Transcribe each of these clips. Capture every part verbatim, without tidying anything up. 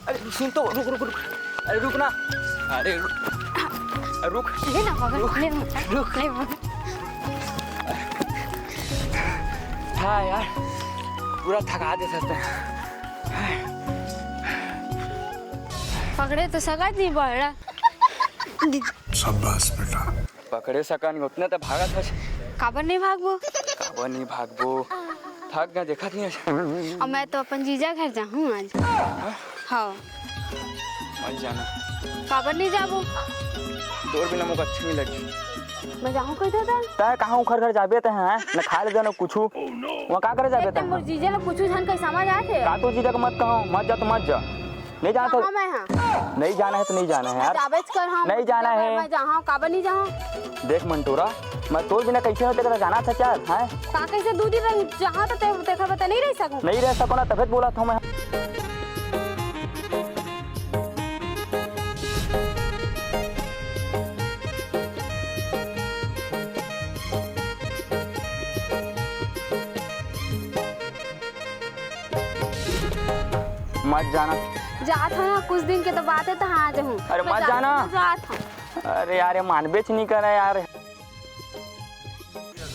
अरे सुन तो, रुक, रुक, रुक। अरे रुक ना। अरे रुक। अरे रुक। ले ना मगर, रुक। ले मगर, रुक। ले मगर। हाँ यार, पूरा थका दे सकते हैं। पकड़े तो सकत नहीं बड़ा। शाबाश बेटा। पकड़े सकन, उतने त भागत हस। काबर नहीं भागबो? काबर नहीं भागबो? थक गए, देखत नहीं हस। अब मैं तो अपन जीजा घर जाहूँ आज। हाँ। मत जाना। काबर नहीं जाबो? तोर बिना मोके अच्छा नहीं लगे। मैं जाहूँ कह देता। तै कहाँ उखर घर जाबे तै, हैं? न खाए ले दे, न कुछू। वहाँ का करे जाबे तै? मोर जीजा ला कुछू झन कहीं समझ आथे। का तू जीजा के मत कहो, मत जा तो मत जा। नहीं जाना तो कहाँ मैं हाँ? नहीं जाना है तो नहीं जाना है यार। जाबेच कर, हाँ, नहीं जाना है। मैं जहाँ, काबर नहीं जहाँ? देख मंटोरा, मैं तोर बिना कैसे होते कदा जाना था क्या, हैं? का कैसे दू दिन रह, जहाँ तो ते, देखा बता नहीं रह सकूँ। नहीं रह सको ना, तबे तो बोला था मैं। मत जाना। जात हूँ ना, कुछ दिन के तो बात है, तो हाँ, आ जाऊँ। अरे, मत जाना। जात हूँ। अरे यार, ये मानबे च नहीं करे यार।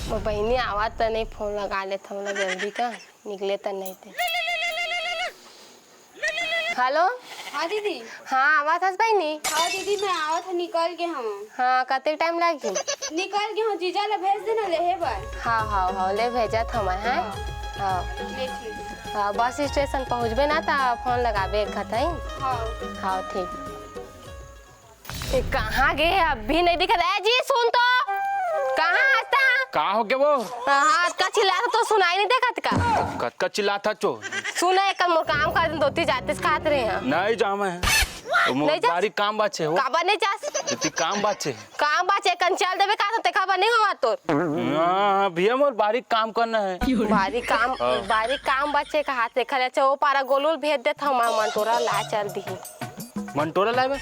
वो बहिनी आवत त नहीं, फोन लगा लेत हमला जल्दी का, निकले त नहीं ते। हेलो। हाँ दीदी। हाँ, आवत हस बहिनी? हाँ दीदी, मैं आवत हूँ, निकल गे हूँ। हाँ, कते टाइम लागी? निकल गे हूँ, जीजा ला भेज देना लेहे बर। हाँ, हाँ, हाँ, ले भेजत हूँ मैं, हैं? हाँ। हाँ। ले ठीक है। हाँ, बस स्टेशन पहुँचबे ना, त फोन लगाबे एक घत, हैं? हाँ। हाँ, ठीक। ए, कहाँ गे? अभी नहीं दिखत। ए जी, सुन तो, कहाँ हस तैं? का हो गे वो? हाँ, अतका चिल्लात तो सुनाई नहीं देत का? कतका चिल्लात हस चो? सुन, एक मोर काम कर दे, दोती जाते से खात रहे हैं। नहीं जावँव मैं। मोर नहीं जा? बारी काम बाचे हो। काबर नहीं जास? इतनी काम बाचे। काम बाचे, कन चल देबे का तो तेखा बर नहीं होवा तोर। हाँ, भैया, मोर बारी काम करना है। बारी काम, हाँ। बारी काम बाचे कहा तेखा ले, अच्छा, वो पारा गोलू ल भेज देत हूँ, मैं मंटोरा ला चल दी। मंटोरा लाए बे?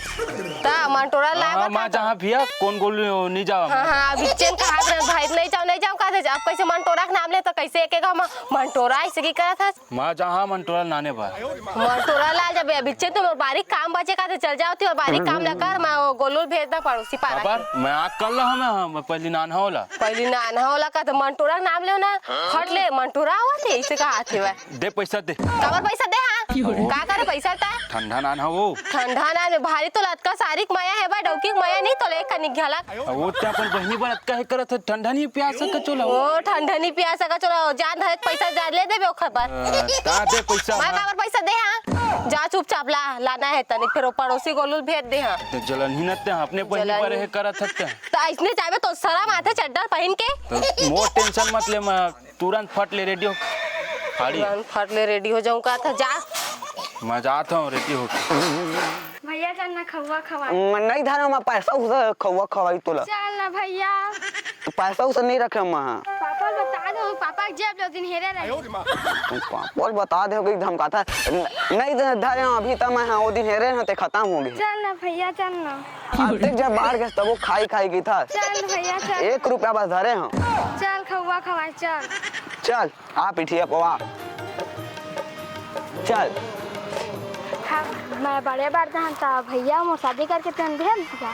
ता मंटोरा लाए हाँ, बे मैं का? जहाँ भैया कौन गोलू नहीं जावा हाँ, मैं। हाँ, अभी चेन कहा थे भाई, नहीं जाओ, नहीं जाओ, कहा थे, अब कैसे मंटोरा के नाम ले तो कैसे एक एक हम मंटोरा ऐसे की करत है? मैं जहाँ मंटोरा लाने बा। मंटोरा ला जब अभी चेन तो मोर बारी काम बचे कहा थे, चल जाओ ती, मोर बारी काम ला कर, मैं वो गोलू ल भेज दा पड़ोसी पारा खबर, के। मैं आग कर ला हमें, हाँ, मैं पहली नान होला। पहली नान होला का तो मंटोरा के नाम ले ना, फट ले, मंटोरा हुआ थे, इसे कहा थे वह। दे पैसा दे। काबर पैसा दे, हाँ? का करे पैसा ता? ठंडा नान हो वो। ठंडा नान में भारी तो लतका सारी के मया है बा, डौकी के मया नहीं तो ले कनिक झलक। अब वो ते अपन बहिनी बर अतका है करत है, ठंडा नहीं प्यास का चोला। ओ, ठंडा नहीं प्यास का चोला, जान धरे पैसा जा ले देबे ओखर बर। अ, ता दे पैसा, मैं हाँ। काबर पैसा दे, हाँ? जा चुपचाप ला, लाना है तनिक, फिर वो पड़ोसी गोलू ल भेज दे, हाँ। तो जलन ही न ते, अपने बहिनी जलन पर ही। है करत है ते। तो इसने जाबे तो शरम आथे चड्डा पहिन के। तो मोर टेंशन मत ले, मैं तुरंत फट ले रेडी हो। फाड़ी। तुरंत फट ले रेडी हो जाऊं का था, जा। मैं जात हूँ रेडी हो। भैया चल ना खउआ खवा। मैं नहीं धरे, मैं पैसा उसे खउआ खवाई तोला। चल ना भैया। तो पैसा उसे नहीं रखे मैं। पापा बता दो, पापा के जेब ले दिन हेरे रहे। पापा बता दे कि धमकाता। न-, नहीं धरे अभी तो मैं, हाँ, वो दिन हेरे रहते खत्म हो गए। चल ना भैया, चल ना। अब देख जब बाढ़ गए तब वो खाई खाई की था। चल भैया, चल। एक रुपया बस धरे हम। चल खउआ खवाए, चल। चल, आ पिठिया पवा। चल। हाँ, मैं बड़े बार जान त भैया मोर शादी करके तेन भेज दिया।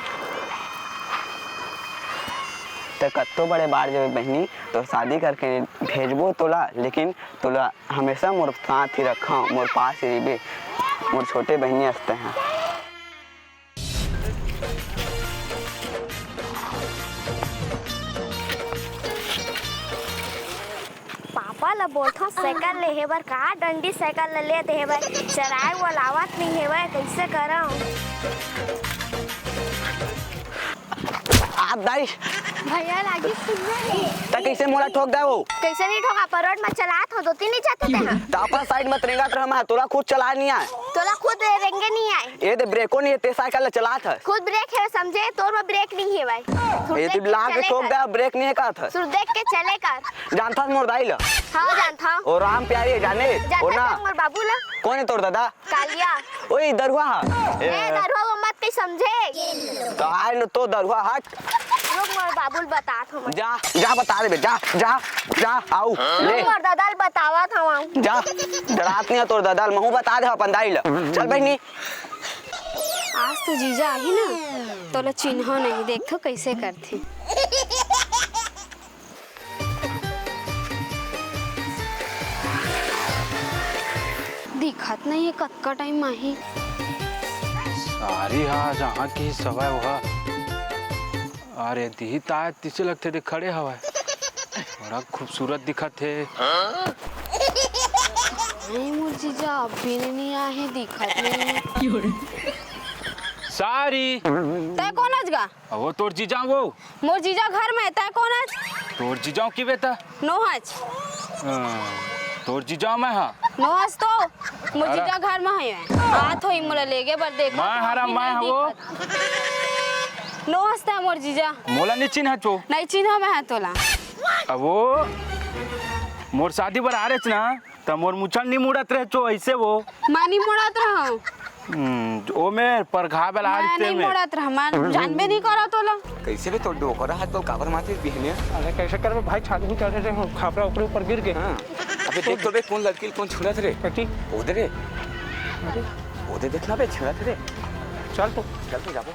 ते कत्तो बड़े बार जब बहिनी तो शादी करके भेजबो तोला, लेकिन तोला हमेशा मोर साथ ही रखा, मोर पास ही रहिबे, मोर छोटे बहिनी हंसते हैं। पापा ला बोलथों साइकिल लेहे बर, का डंडी साइकिल ला ले देहे बर, चलाए वाला आवत नहीं हेवय, कइसे करंव? आप दाई। भैया लागी सुनना नहीं। त कइसे मोला ठोक दे हो? कइसे नहीं ठोका, पर रोड में चलात हो, दो तीन नहीं जाते थे हम। त अपन साइड में रेंगत रह, मैं तोला खुद चला नहीं आए। तोला खुद रेंगे नहीं आए। ए दे ब्रेको नहीं है, ते साइकिल ला चलात है। खुद ब्रेक है समझे, तोर में ब्रेक नहीं है भाई। ए दे ला के ठोक दे, ब्रेक नहीं है कहत है। सुर देख के चले कर। जानता मोर दाई ला? हाँ जानता। ओ राम प्यारी है जाने? जानता ओ ना। मोर बाबू ला? कौन है तोर दादा? कालिया। ओए दरुआ हा। ए दरुआ वो मत कहीं समझे। तो आए लो तो दरुआ हट। रुक, मोर बाबू ल बतात हवं। जा, जा बता देबे, जा, जा, जा, आऊ, ले। रुक, मोर ददा ल बतावत हवं। जा, डरात नहीं हे तोर ददा ल, महूं बता दे अपन दाई ल। चल बहिनी। आज तो जीजा आही ना, तोला चिन्हो नहीं, देखथों कइसे करथे। दिखत नहीं हे, कतका टाइम आही। सारी हा जहाँ की सवय वहा। अरे दिही ताय तिसे लगथे दे खड़े हवय। बड़ा खूबसूरत दिखत हे। नहीं मोर जीजा अभी नहीं आए हे, दिखत नहीं हे। सारी। तय कोन अच गा? अ, वो तोर जीजा वो। मोर जीजा घर में, तय कोन अच? तोर जीजा की बेटा? नोहच। हाँ, तोर जीजा मैं हा। नोहच तो, मोर अरे। जीजा घर में हे। आत होही मोला लेगे बर, देखत मैं हरा, अभी मैं नहीं हा वो। दिखत। नोहच तय मोर जीजा। मोला नहीं चिन्हच वो। नहीं चिन्हों मैं हा तोला। अब वो मोर शादी बर आ रेच ना, त मोर मुछा ल नहीं मुड़त रेच वो, अइसे वो। मैं नहीं मुड़त रहूं। हम्म, ओ में परघा बेला आज मैं ते नहीं में। मुड़त रह, मैं जानबे नहीं करो तोला। कइसे बे तोर डोकरा हाथ तो काबर मारथे बिहनिया? अरे कइसे करबे भाई, छाती में चढ़े रहे हो, खापरा ऊपर ऊपर गिर गे। हाँ। अबे देख तो बे कोन लड़की ल कोन छुड़त रे। कटी? ओदे रे। अरे। ओदे देखना बे छुड़त रे। चल तो। चल तो जाबो।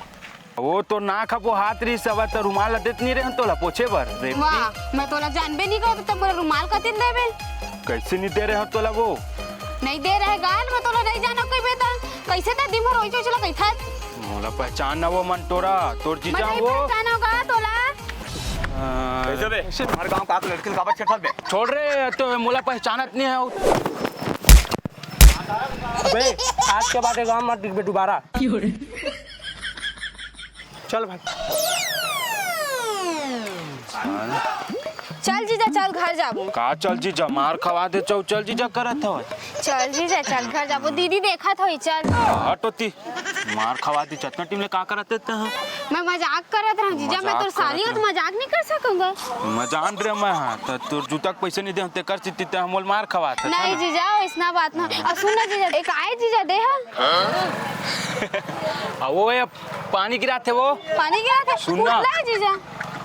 वो तो ना खपो हाथ रही सब त रुमाल देत नहीं रहे तोला पोछे बर। रेवती। वाह, मैं तोला जानबे नहीं करत त मोला रुमाल कतिन देबे? कइसे नहीं दे रहे हो तोला वो? नहीं दे रहे गाल, मैं तोला नहीं जानो कहिबे त कइसे त दिन भर ओइसे ओइसे ला कहिथस? मोला पहचान ना वो मन टोरा, तोर मैं जीजा नहीं वो। पहचानो गा तोला। हाँ। कइसे बे? हमारे गांव का लड़की ल काबर छेड़त बे? छोड़ रे, तो मोला पहचानत नहीं हे। बे, आज के बाद ये गांव मत दिखबे दोबारा। चल भाई। चल जीजा, चल घर जाबो। का चल जीजा, मार खवा दे चौ, चल जीजा करत हवय। चल जीजा, चल घर जाबो, दीदी देखत होही, चल। हट ओती, मार खवा दी, चतना टीम ले का करत रहते हैं? मैं मजाक करत रहूं जीजा, मैं मजाक तोर साली करत हूं, तो रहूं। मजाक नहीं कर सकूंगा। मैं जान रहे मैं, हाँ, तो तोर जूता के पैसे नहीं दे, तेकर चित्ती ते हमोल मार खवात है, नहीं ना? जीजा, ऐसना बात ना। और सुन ना जीजा, एक आए जीजा दे हा। आ, वो ये पानी गिराथे वो। पानी गिराथे? सुन ना। पुतला है जीजा।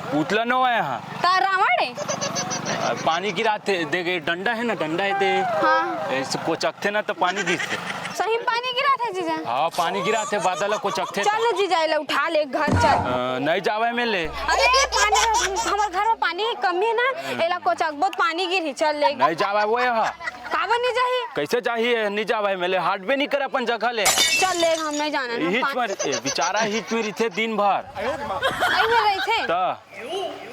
पुतला नो है यहाँ। ता रावण है? आ, पानी गिराथे, देख, ये डंडा है ना, डंडा है ते। हाँ। ऐसे कोचकथे ना तो पानी गिरथे। सही में पानी गिराथे जीजा? हाँ, पानी गिराथे, बादल कोचकथे। चल ना जीजा, एला उठा ले, घर चल। आ, नहीं जावे में ले। अरे, पानी, हमर घर में पानी कमी है ना, एला कोचकबो त पानी गिरही, चल ले। नहीं जावे वो यहाँ। काबर नहीं जाही? कैसे जाही है? नहीं जावे में ले, हटबे नहीं करे अपन जगह ले। चल ले, हम नहीं जाना ना, हिच पानी में, ए, बेचारा हिच में रहिथे दिन भर। आई में रहिथे? त?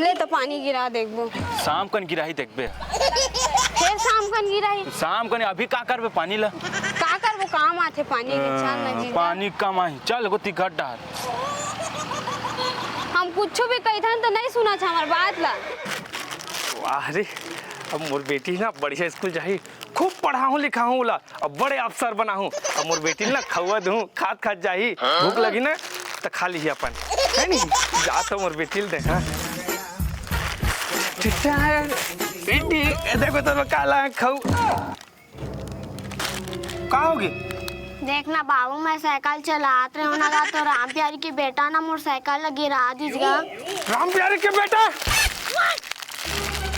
ले तो पानी गिरा देखबो। शाम कन गिराही देखबे। फिर शाम कन गिराही? शाम कन अभी का करबे पानी ला? का करबो, काम आथे पानी के, चल ना जीजा। पानी काम आही, चल गोती घर डार। हम कुछ भी कहिथन तो नहीं सुना था हमार बात ला। वाह रे, अब मोर बेटी ना बढ़िया स्कूल जाही, खूब पढ़ाहूँ लिखाहूँ ओला, अब बड़े अफसर बनाहूँ। अब मोर बेटी ला खवा दूँ, खात खात जाही, भूख लगी ना त खा लीही अपन, है नी? जा तो मोर बेटी ल देखा। ठीक है बेटी, ए देखो तो काला खाऊ। का होगे? देख ना बाबू, मैं साइकिल चलात रहे हूँ ना गा, तो राम प्यारी के बेटा ना मोर साइकिल ला गिरा दीस गा। राम प्यारी के बेटा?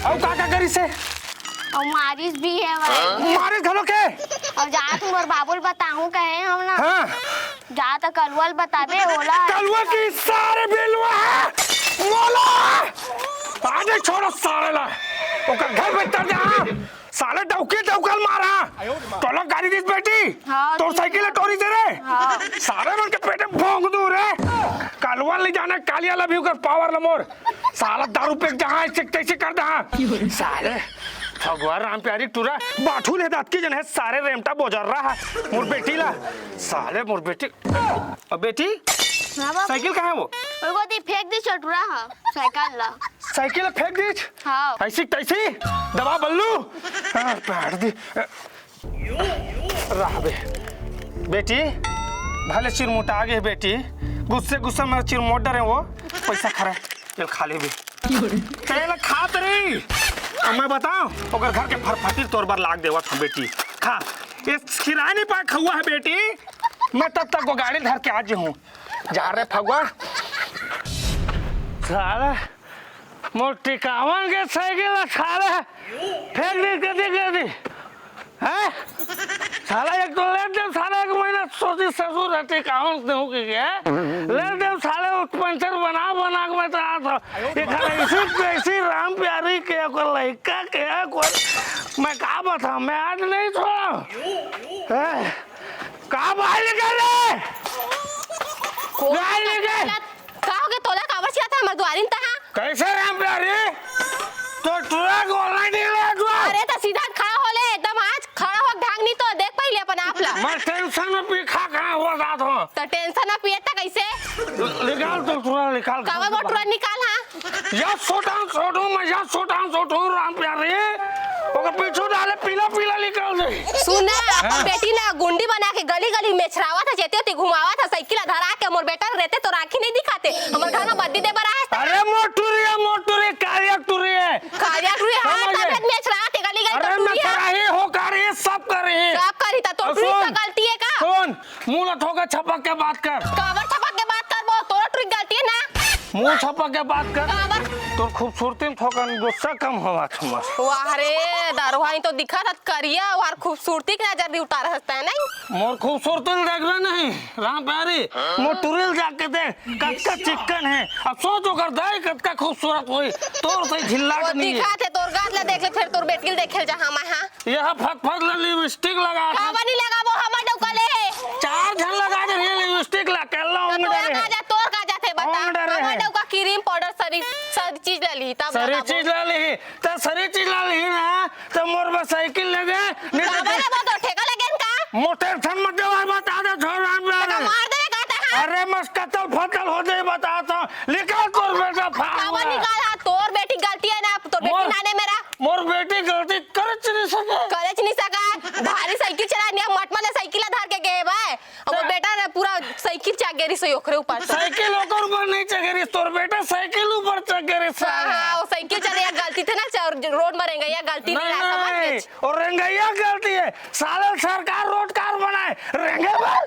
अउ का का करिस हे? अउ मारिस भी हे भाई। मारिस घलो के? अउ जात मोर बाबू ल बताहूँ कहे हंव ना। हाँ। जा त कलुआ ल बताबे ओला। कलुआ की सारे बेलुआ है। मोला। आज ही छोड़ो सारे ला। ओकर घर में तर जा। साले डौकी डौकल मारा। तोला गाड़ी दीस बेटी? हाँ, तोर ठीक साइकिल है। टोरी दे रे। हाँ। सारे मन के पेटे भोंक दूं रे। कालवा ले जाना कालिया ला भी ओकर पावर ला मोर। साला दारू पे जहाँ ऐसे तैसे कर दे हाँ। साले भगवान राम प्यारी टूरा बाठू ले दात की जन है सारे रेमटा बोजर रहा है। मोर बेटी ला। साले मोर बेटी। अब बेटी हाँ बाबू। साइकिल कहाँ है वो? ओगो ती फेंक दी चटुरा हा साइकिल ला। साइकिल फेंक दीच? हाँ। ऐसी तैसी दबा बल्लू। हाँ, पैर दी। रहबे। बेटी, भले चिरमुटा गे बेटी, गुस्से गुस्से में चिरमुट डरे वो, पैसा खा रहे, चल खा ले भी। तेल खात रही। अब मैं बताऊं, ओकर घर के फरफटी तोर बर लाग देवत हूँ बेटी। खा, ये खिरा नहीं पाए खौआ है बेटी, मैं तब तक वो गाड़ी धर के आ जाऊँ। जा रे फगुआ। साला, मोर टिकावन के साइकिल ला साला फेंक दे, कदी कदी। हैं? साला, एक तो ले दे साला, एक महीना सोची ससुर है, टिकावन देहूं के क्या? ले दे साले, वो पंचर बना बना के मैं तो आता हूँ। ये खाला इसी, इसी राम प्यारी के, कोई लड़का के, कोई, मैं का बताऊं, मैं आज नहीं छोड़ा। हैं? का बाहर निकल रे? कोन बाहर निकल। का होगे तोला? काबर चिल्लात हस हमर दुआरी म तहां? कैसे राम प्यारी? तो टुरा को ऑनलाइन नहीं ले तू? अरे तो सीधा खड़ा हो ले, एकदम आज खड़ा हो, ढांग नहीं तो देख पहले अपन आप ला। मैं टेंशन में पी खा खा हो जात हो। तो टेंशन में पिए त कैसे? निकाल तो टुरा निकाल। काबर वो टुरा निकाल, हां? या छोटा छोटू, मैं या छोटा छोटू राम प्यारी। ओकर पीछू डाले पीला पीला निकल दे। सुन ना, अपन हाँ। बेटी ना गुंडी बना के गली गली मेछरावत हे, जेती ओती घुमावत हे, साइकिल ला धरा के। मोर बेटा रहते तो राखी नहीं दिखाते, हमर घर में बद्दी दे बर आए। अरे मोटुरी है, मोटुरी, कालिया टुरी है। कालिया टुरी है, समझ गए? तबियत मेछरावत हे गली गली अरे तो मैं टुरी है। कराही हो, कर रही, सब कर रही। सब करी त तो और टुरी सुन, का गलती है का? सुन, मुंह ला थोका छपक के बात कर। काबर छपक के बात करबो? तोर टुरी गलती है ना। मुंह छपक के बात कर। काबर? तोर खूबसूरती में थोकन गुस्सा कम होवत हे। वाह रे, दरुहा ही तो दिखत हस करिया, अउ खूबसूरती के नजर नहीं उतारत हस तैं, नहीं? मोर खूबसूरती ल देखबे नहीं, राम प्यारी, मोर टुरी ल जाके देख, कतका चिक्कन हे। अब सोच ओकर दाई कतका खूबसूरत होही, तोर सही झिल्ला वो के नहीं हे। दिखत हे, तोर गात ला देख ले, फेर तोर बेटी ल देखे ल जाहां मैं, हां? ये फत फत ले लिपस्टिक लगा के। काबर नहीं लगाबो, हमर डउका ले हे। चार झन लगा दे रही लिपस्टिक ला, कल्ला तो उंग तोर डरे का हे। जा, तोर का जाथे बता। उंग डरे हमर हे। डउका क्रीम पाउडर सरी, सरी चीज ले ली, तब सरी लगाबो। चीज ले ली, त सरी चीज ले ली ना, त मोर बर साइकिल ले दे, नहीं तो काबर ले, वो तो ठेका लगे न का? मोर टेंशन मत दे, भाई बता दे, छोड़ राम तो प्यारे। मार दे का तहां? अरे मस कतल फतल हो जाए, बता तो, निकाल तोर बेटा फाड़ काबर दूंगा। निकाल, हां, तोर बेटी गलती है ना, तोर बेटी मोर नाने मेरा। मोर बेटी गलती करे च नहीं सके। करे च नहीं सका। भारी साइकिल चला निया, मटमले साइकिल धर के गए बे। अब वो बेटा ना पूरा साइकिल चघ गे रिहिस ओकरे ऊपर से। साइकिल ओकर ऊपर नहीं चघ गे रिहिस, तोर बेटा साइकिल ऊपर चघ गे रिहिस। हां, हां, वो साइकिल चले या गलती थे ना, च-, रोड में रेंगइया गलती नहीं नहीं, रहा, समझ नहीं, गए? और रेंगइया गलती है, साले सरकार रोड कार बनाए, रेंगे बर।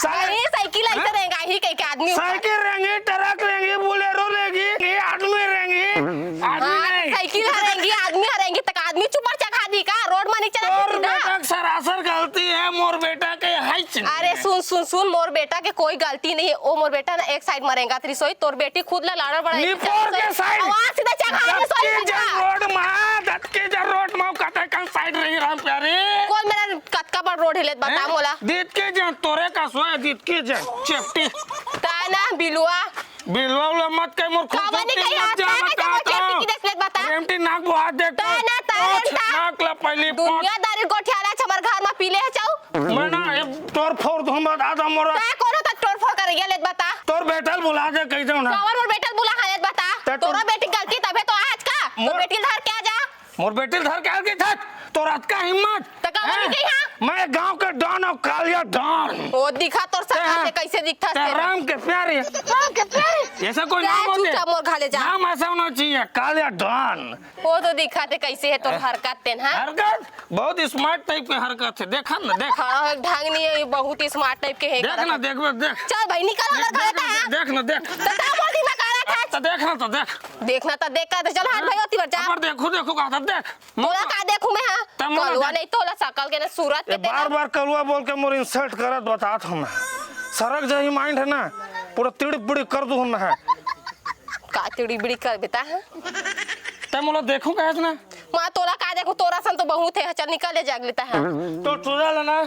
साले अरे, साइकिल ऐसे हाँ? रेंगाही कह के आदमी ऊपर। साइकिल रेंगी, ट्रक रेंगी, बोलेरो रेंगी, ये आदमी रेंगी, आदमी हां, नहीं। साइकिल हरेंगी, आदमी हरेंगी, तक आदमी चुपर चघा दी का? रोड में नहीं चला तोर सीधा। बेटा के सरासर गलती है, मोर बेटा के है च नहीं अरे है। सुन, सुन, सुन, मोर बेटा के कोई गलती नहीं है। ओ मोर बेटा ना एक साइड में रेंगा तरी सोई, तोर बेटी खुद ला लाड़ा बड़ा निपोर के साइड। आवाज सीधा चघा दे सोई दतके सीधा। जन रोड में, दतके जन रोड में, कते कन साइड रही राम प्यारे। कौन मेरा कतका बड़ रोड हिलेत बता हैं? मोला। दतके जन तोरे का सोए, दतके जन चेपटी। ता ना बिलुआ। बिलवा उलवा मत कह, मोर खूब काबर नहीं कही मत आज जा, तैं बता कैसे तो। मोर चेपटी की देख लेत बता। रेमटी नाक बुआ देख ता तो। ना, ता ओ, ना, ता। नाक ला पहली पोंछ। दुनियादारी गोठियाला छ हमर घर में पीले है चाऊ। मैं ना, ए, तोर फोड़ दूं, बता दो मोर। तैं कोनो त तोड़ फोड़ कर ये लेत बता। तोर बेटल बुला दे, कह दो ना। काबर मोर बेटल बुला हालत बता। तैं तोरा तोर बेटी गलती तबे तो आज का। तो मोर बेटी धर के आ जा। मोर बेटी ल धर के आगे था, तोर अतका हिम्मत? त का हैं? बोली गई, हाँ? मैं गांव के डॉन हूँ, कालिया डॉन। ओ, दिखा तोर ते सकल हाँ, से कैसे दिखता ते तेरा। राम के प्यारे। राम के प्यारे। ऐसा कोई ते नाम होते? चुपचाप मोर घाले जा। नाम ऐसा होना चाहिए, कालिया डॉन। वो तो दिखाते कैसे है तोर हैं? हरकत तेन, हाँ? हरकत? बहुत स्मार्ट टाइप के हरकत है, देखा ना, देख। हाँ, ढंग नहीं है, ये बहुत स्मार्ट टाइप के है देख ना, हरकत। देख, देख। चल भाई, निकल हमर घर देख ना, से, हाँ? देख ना, देख। तो का बोल दी मैं कह रहा था? तो देख ना, तो देख। देखना तो देख का, तो चल हाथ हाँ? भाई होती बार जा। अब देखो, देखो, कहा था, देख। तोला का देखूं मैं, हाँ? तब मोला कलुआ देख। नहीं तोला सकल के ना सूरत के ये तेरा। बार-बार कलुआ बोल के मोर इंसल्ट करत बतात हूँ मैं। सरक जाही माइंड है ना, पूरा तिड़िक बिड़िक कर दूँ मैं। का तिड़ी बिड़ी कर बेटा, हाँ? तब मोला देखूं कहे ना? माँ तोला का देखूं, तोरा सन तो बहुत है, चल निकल ले जाग लेता है। तो टुरा लेना,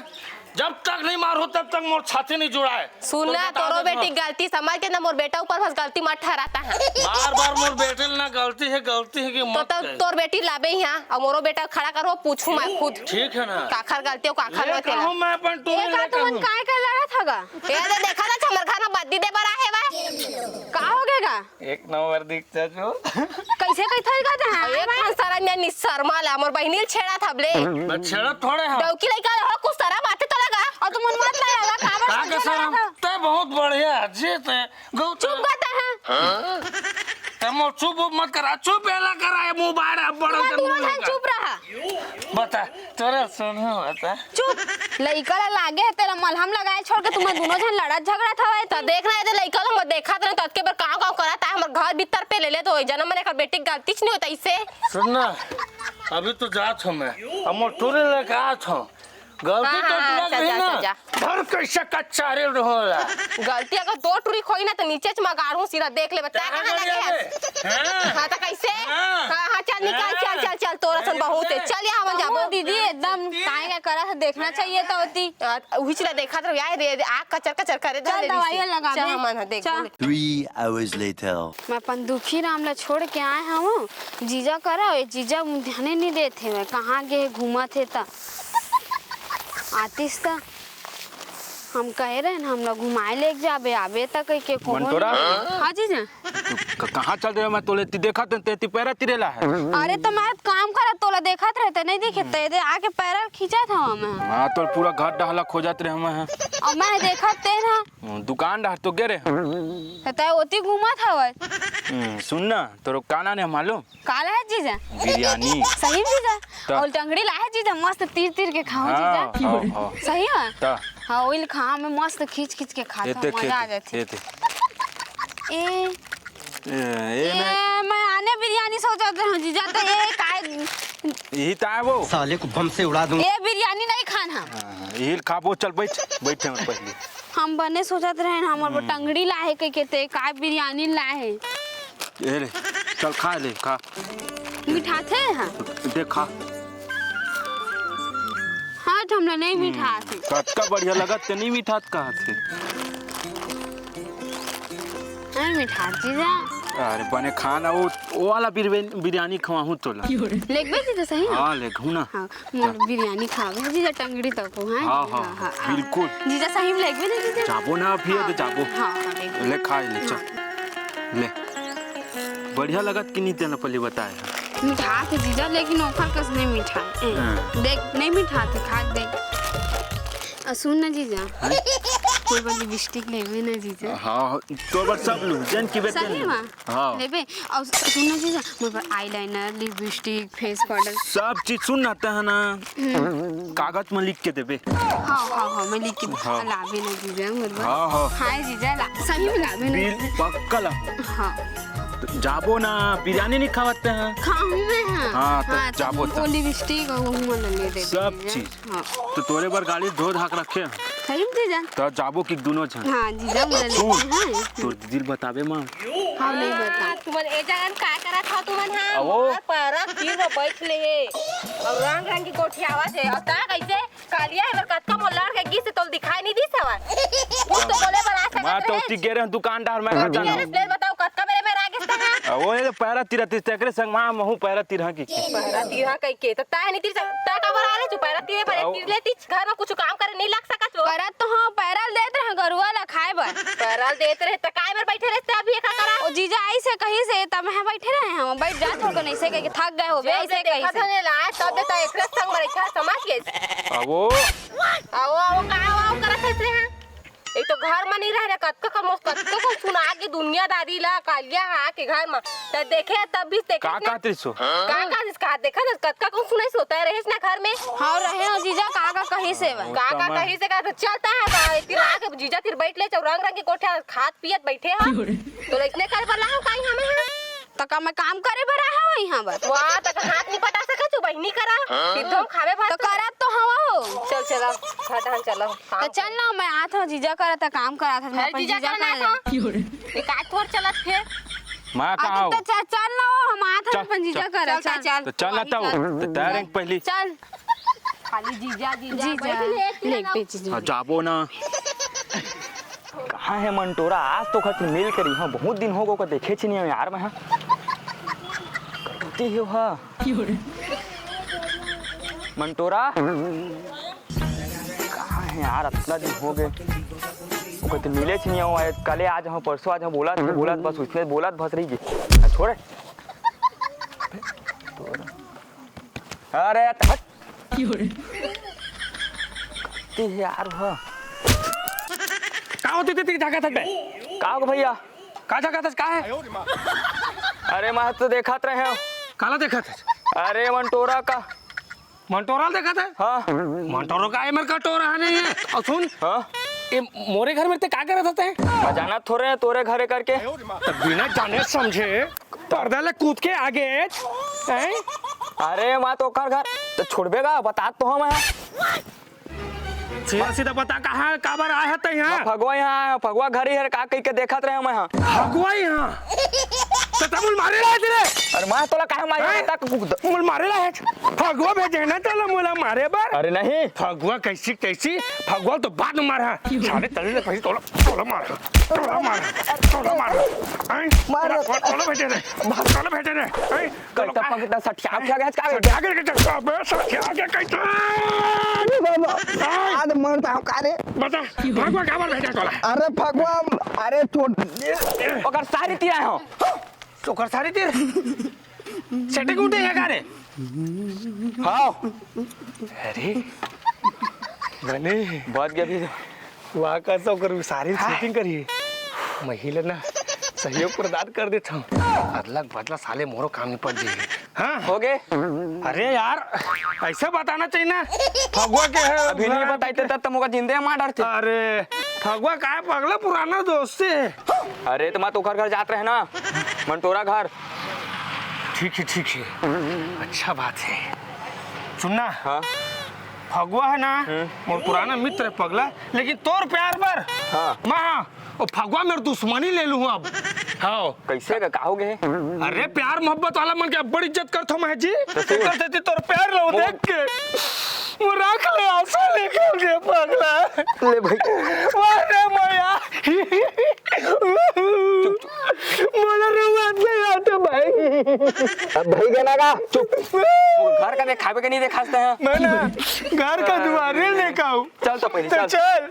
जब तक नहीं मारू तब तक मोर छाती नहीं जुड़ाए। सुन ना, तोरो बेटी गलती समझ के ना मोर बेटा ऊपर बस गलती मत ठहराता है। बार-बार मोर बेटी ना गलती है, गलती है कि तो मत तब कहे। तोर बेटी लाबे यहाँ, और मोरो बेटा खड़ा करो, पूछूं मैं खुद। ठीक है ना? काखर गलती हो, काखर ये नहीं तेरा। कहूँ मैं अपन टूरी ये का लेकर तुमन हूँ। काय का लड़त हगा? ये दे देखा ना, हमर घर में बद्दी दे बर आहे बा। का हो गएगा? एक नंबर दिख चाचू। कैसे कही थई कहते हैं? एक ठन सरम या निशर्मा ला, मोर बहिनी ल छेड़ा थबले। मैं छेड़ा थोड़े हाँ। डौकी लइका हो, कुछ सरम आथे तो लगा। और तुम उन मत लगा, काबर का के तुझे सरम? लगा था? तै बहुत बढ़िया, जी तै गौ चुप करता है। हाँ? तै मोर चुप उप मत करा, चुप एला करा, ये मुंह बाहर है, बड़ा तुमन जन दोनों मुंह झन लगा। चुप रहा। बता, तोरा सुनो, बता। चुप। लइका ला लागे हे, तेला मलहम लगाए छोड़ के तुमन दोनों झन लड़त झगड़त हवय। त देख रहे थे लइका ला, मैं देखत रहे, त अतके बर कांव कांव करत आए, हमर घर भीतर पे ले ले, तो जनम मन एकर बेटी के गलती च नहीं होता इससे। सुन ना, अभी तो जात हूँ मैं, अब मोर टूरी लेके आत हूँ। गलती हाँ, तो हाँ, तोर चल, कहीं चल, ना। चल, जा। धर कैसे कच्चा रे होला। गलती अगर दो टूरी खोई ना, तो नीचे च मगाड़ू, सीधा देख ले, बता कहाँ कहाँ लगे हस? हाँ। हाँ, तो कैसे? हाँ। हाँ, हाँ, चल निकाल, हाँ। चल, चल, चल, तोरा सन बहुत है। चल, यहाँ मन जाबो। दीदी, एकदम काहे का करा है, देखना चाहिए तो होती। आ, उही चीज देखत रहो यार, रे, रे, आँख कचर कचर करे चल, धर ले दवाई रही से। लगा चल, दे। हम मन ह देख चल। बोले। Three hours later. मैं अपन दुखी राम ला छोड़ के आए हूँ जीजा करा, ए जीजा ध्याने नहीं देते हुए, कहाँ गे घूमत हे त। आतिस त हम कहे रहे न, हमला घुमाए लेके जाबे, आबे त कहि के कोनो मंटोरा? नहीं। हाँ जीजा। तू क-, कहाँ चल रहे हो? मैं तोले ती देखत हन, ते ती पैरा तिरेला है। अरे त मैं काम करत तोला देखत रहे, ते नहीं देखे, ते दे आके पैरा खींचत हवा मैं। हाँ, तोर पूरा घर डहला खोजत रहे मैं। और मैं देखत ते ना। दुकान डहर तो गे रहे। त ते ओती घूमत हवय। हम्म, सुन ना, तोरो का नाम है मालूम? का लाहे जीजा? बिरयानी। सही में जीजा? त- और टंगड़ी लाहे जीजा, मस्त तीर तीर के खाओ हाँ, जीजा। हाँ, हाँ। सही है? त- हाँ, ओइल खा में मस्त खींच खींच के खाता ये हूँ, देख, मजा आ ये जाती। देख, ये देख। ए, ए, ए, ये मैं- मैं आने बिरयानी सोचत रहूं जीजा, त ये काय यही त आए वो। साले को बम से उड़ा दूं। ये बिरयानी नहीं खाना। हाँ, यही खाबो, चल बैठ, बैठे हम पहले। हम बने सोचत रहे ना, हमर वो हम्म। टंगड़ी लाहे कहि के, ते काय बिरयानी लाहे। ए रे, चल खा ले, खा। मिठाथे हाँ। देख खा। हाँ, त हमला नहीं हम्म, मिठाथे। कतका बढ़िया लगत, ते नहीं मिठात कहा थे। नहीं मिठात जीजा। अरे बने खा ना, वो, वो वाला बिरवे-, बिरयानी खवाहूँ तोला। लेगबे जीजा सही में? हाँ, लेगहूँ ना। हाँ, मोर बिरयानी खावे जीजा टंगड़ी तको, हाँ? हाँ, हाँ, हाँ, हाँ। बिल्कुल। जीजा सही में लेगबे ना जीजा? जाबो ना अभी, हाँ, तो जाबो। हाँ, हाँ, लेगबे। ले खा ले, चल। हाँ। ले। बढ़िया लगत कि नहीं तेला पहले बताए। मिठाथे जीजा, लेकिन ओखर कस नहीं मिठाथे। हाँ। देख, नहीं मिठाथे, खा के देख। आ, सुन ना जीजा। हाँ? कोई बार लिपस्टिक लेबे ना जीजा। हाँ, तोर बर सब लू, जन की बेटे सही नहीं। में? हाँ। लेबे? और सुन ना जीजा, मोर बर eyeliner, lipstick, face powder। सब चीज सुन ना, ते है ना, हम्म। कागज में लिख के देबे। हाँ, हाँ, हाँ, मैं लिख के हाँ। लाबे ना जीजा, मोर बर। हाँ, हाँ। हाँ जीजा, ला, सही में लाबे ना। बिल पक्का ला। हाँ। त जाबो ना, बिरयानी नहीं खावत हैं। खाहूँ मैं, हाँ। हाँ, त हाँ, त जाबो त। वो लिपस्टिक और वो मन ले दे सब दीजिए। चीज। हाँ। त तोरे बर गाड़ी धो धाक रखे हैं। सही में जीजा? त जाबो कि दुनो झन? हाँ, जीजा, मुझे सुन, हाँ। तोर दीदी ल बताबे माँ। हाँ, नहीं बता। तुमन ए जगह में का करत हो तुमन, हाँ? अवो। मोर पैरा तीर में बैठ ले हे। और रंग रंग की गोठियावत हे। और ता कैसे? कालिया हे बर कतका मोर लड़ के गिस हे, तोल दिखाई नहीं दिस हवय। कुछ तो बोले बर आ सकत मैं तो रहे। उसी गे रहे दुकान डहर में घर जाना। ले बताओ, कतका बेरे में आ गिस तहां? आ, वो ये पैरा तिरा तिस, तेकरे संग मां महू पैरा तिरहा की। पैरा तिरहा कहि के, त ताहे नहीं तिरसा, ता का बर आ रहे तू पैरा तिरे बर? आओ। तिर ले तिच, घर में कुछ काम करे नहीं लग सकत हो। करत तो हाँ, पैरा ल देत रहे गरुआ ला खाए बर। पैरा ल देत रहे, त काय बर बैठे रहे, ते अभी एका करा? ओ जीजा आई से कही से, तब मैं बैठे रहे हम, बैठ जा थोड़ को नहीं से कह के थक गए हो बे, जब ऐसे ले कही देखा से। था ने ला, तब ले त एकरे संग में रखा, समझ गए। आवो। आवो, आवो, का आवो, आवो करत है रे, हाँ? एक तो घर में नहीं रह रहे, कतका कम, कतका कम सुना के दुनियादारी ला, कालिया हा के घर में। त देखे, तब भी देखे का ना। कहत रहिस हो? का कहत रहिस, का देखा ना, कतका कम सुनाई सोता रहेस ना घर में। हाँ, रहे हो जीजा, का का कही से बा? का का तमा- कही से का, तो चलता है बा, इतनी रात के जीजा तिर बैठ ले, चौ रंग रंग के कोठा खात पियत बैठे हो। तो इसने कर बला हो काई हमें है? त का मैं काम करे बर आए हवं इहाँ बर? वाह, त का हाथ नहीं पटा सकत तू, बहिनी करा। हाँ? सीधो खावे भात तो तू। करत तो हवं हो। चल, चला, घर धान चला। तो चल ना, मैं आत हूँ, जीजा करत है, काम करत है, मैं अरे, अपन जीजा जीजा करत करत है। हूँ। एक आध ठोर चलत फिर। मैं कहाँ अरे, हूँ? तो चल, चल ना, हम आत हूँ चल, अपन जीजा चल। करत, चल, चल, चल। चल। तो चल ना, वही तब। चल। तो तैयार है पहली। चल। खाली जीजा, जीजा, जीजा। बैठ ले, एक ले, ना। ले, जीजा। हाँ, जाबो ना। कहाँ है मंटोरा? आज तो ओकर मिल करी। हाँ, बहुत दिन हो गए, ओकर देखे छी नहीं यार मैं। हाँ, कती है हा? मंटोरा? कहाँ है यार? अतना दिन हो गए, ओकर मिले छी नहीं। कल आज हाँ, परसों आज हाँ, बोलत, बोलत, बस उसने बोलत बस रही गे। छोड़े। अरे हट। ते यार, हाँ। का होते ते, ते झाका थक बे? का हो भैया? का झाका थक, का है? अरे, मैं तो देखत रहे हंव। काला देखत हे? अरे, मंटोरा का। मंटोरा ल देखत हे? हाँ। मंटोरा का, ए मेर कटोरा नहीं हे। अउ सुन, हाँ? ए मोरे घर में ते का करत हस? मैं जानत थोरे हंव तोरे घर करके। त बिना जाने समझे पर्दा ले कूद के आगे, हैं? अरे, मैं तो ओकर घर, त छोड़बे का? बता तो हंव मैं। सीधा सीधा बता, कहाँ, काबर आए हस तैं इहाँ? फगुआ इहाँ, फगुआ घर ही हे, का कहिके देखत रहे हंव मैं इहाँ। फगुआ इहाँ? त तैं मोला मारे ला आए हस रे? अरे मैं तोला काहे मारे हैं? बता, कुछ द- मोला मारे ला आए हस? फगुआ भेजे हे ना तोला मोला मारे बर? अरे नहीं। फगुआ कइसे, कइसे? फगुआ तो बाद में मारहूँ। साले तले ले पहले तोला, तोला मार, तोला मार, तोला मार। हैं? मार। तोला, तोला भेजे रे, तोला भेजे रे। हैं? कइसे पकड़ता, सठिया के गया, का सठिया के गया, अबे सठिया के कइसे? बाबा, हाँ। आज मरता हूँ का रे? बता, फगुआ काबर भेजे तोला? अरे फगुआ, अरे छोड़। ओकर सारी तीर आए हंव। ओकर सारी तीर? सेटिंग उठे हे का रे? हाँ। अरे, बने। बच गया भी। वाह, कइसे ओकर सारी हाँ। सेटिंग करी। महिला ना सहयोग प्रदान कर देत हंव। अदला बदला साले मोरो काम निपट जाही। हाँ। हो गे? अरे यार, अइसे बताना चाहिए ना। फगुआ के हे, अभी नहीं बताई त तब त मोका जिंदे मार डारते। अरे, फगुआ काय पगला, पुराना दोस्त हे। अरे, त मैं तो ओकर घर जात रहे ना, मंटोरा घर। ठीक हे, ठीक हे, अच्छा बात हे। सुन ना, हाँ? फगुआ हे ना, हम्म। मोर पुराना मित्र हे पगला, लेकिन तोर प्यार बर, हाँ। मैं, ओ फगुआ मेर दुश्मनी ले लूँ अब। हाँ। कइसे का, का हो गे? अरे प्यार मोहब्बत वाला मन के अब्बड़ इज्जत करथों मैं जी। तो सुन। एकर सेती तोर प्यार ला वो वो देख के मोर आँख ले आंसू निकल गे पगला। ले भाई। वाह रे मैया। मोला रोवा नहीं आता भाई। अब भाई गे ना का? चुप। वो घर का देखाबे के नहीं देखास तैं। मैं ना घर का दुआरे ले का हूँ। चल तो पहले, तो चल। चल।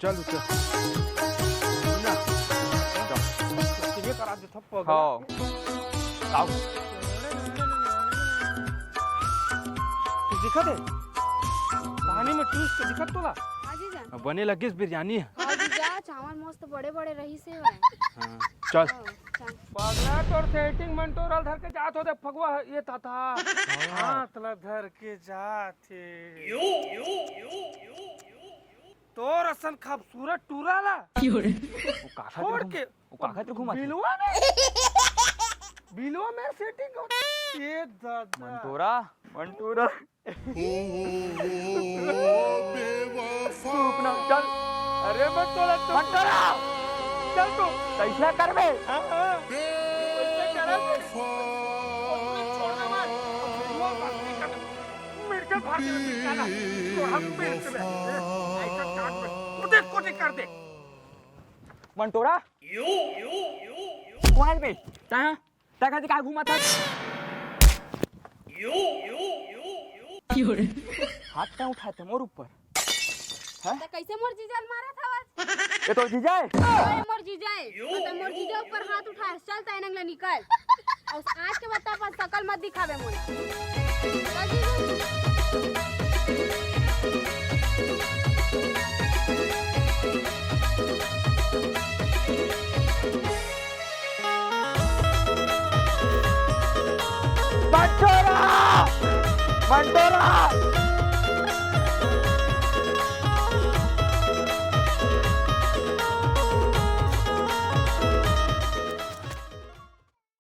चल, चल। ना। ये करा दे थप्पड़। हाँ। आओ। तू दिखत हे? कहानी में twist दिखत तोला? हाँ जीजा। अब बने लगिस बिरयानी। हाँ जीजा, चावल मस्त बड़े-बड़े रहिस हे भाई। हाँ। चल। हाँ, चल। पगला तोर सेटिंग मंटोरा ल धर के जात हो दे फगुआ, ये ताता। हाँ। हाथ ला धर के जात हे। तोर असन खूबसूरत टूरा ला। वो काखा छोड़ के। वो काखा घूमत हे? बिलवा में। बिलवा में सेटिंग हो। ये दादा। मंटोरा, मंटोरा। चुप ना, चल। अरे मत तोला, चुप। मंटोरा। चल तू। कइसे करबे? हाँ, हाँ। कइसे करबे? छोड़ दे मत। मिर्च फाड़ के रख दे, चला। तो हम मिर्च में। ऐसा काट में। कोटे कोटे कर दे। मंटोरा? कोन बे? तैं, तैं कहाँ घूमत हस? हाथ क्यों उठात हस मोर ऊपर? हैं? त कइसे मोर जीजा ल मारत हवस? ये तोर जीजा हे? अरे मोर जीजा हे। त मोर जीजा ऊपर हाथ उठाए हस। चल तैं एनंग ले निकल। अउ आज के बाद अपन सकल मत दिखाबे मोला। चल जीजू। मंटोरा! मंटोरा!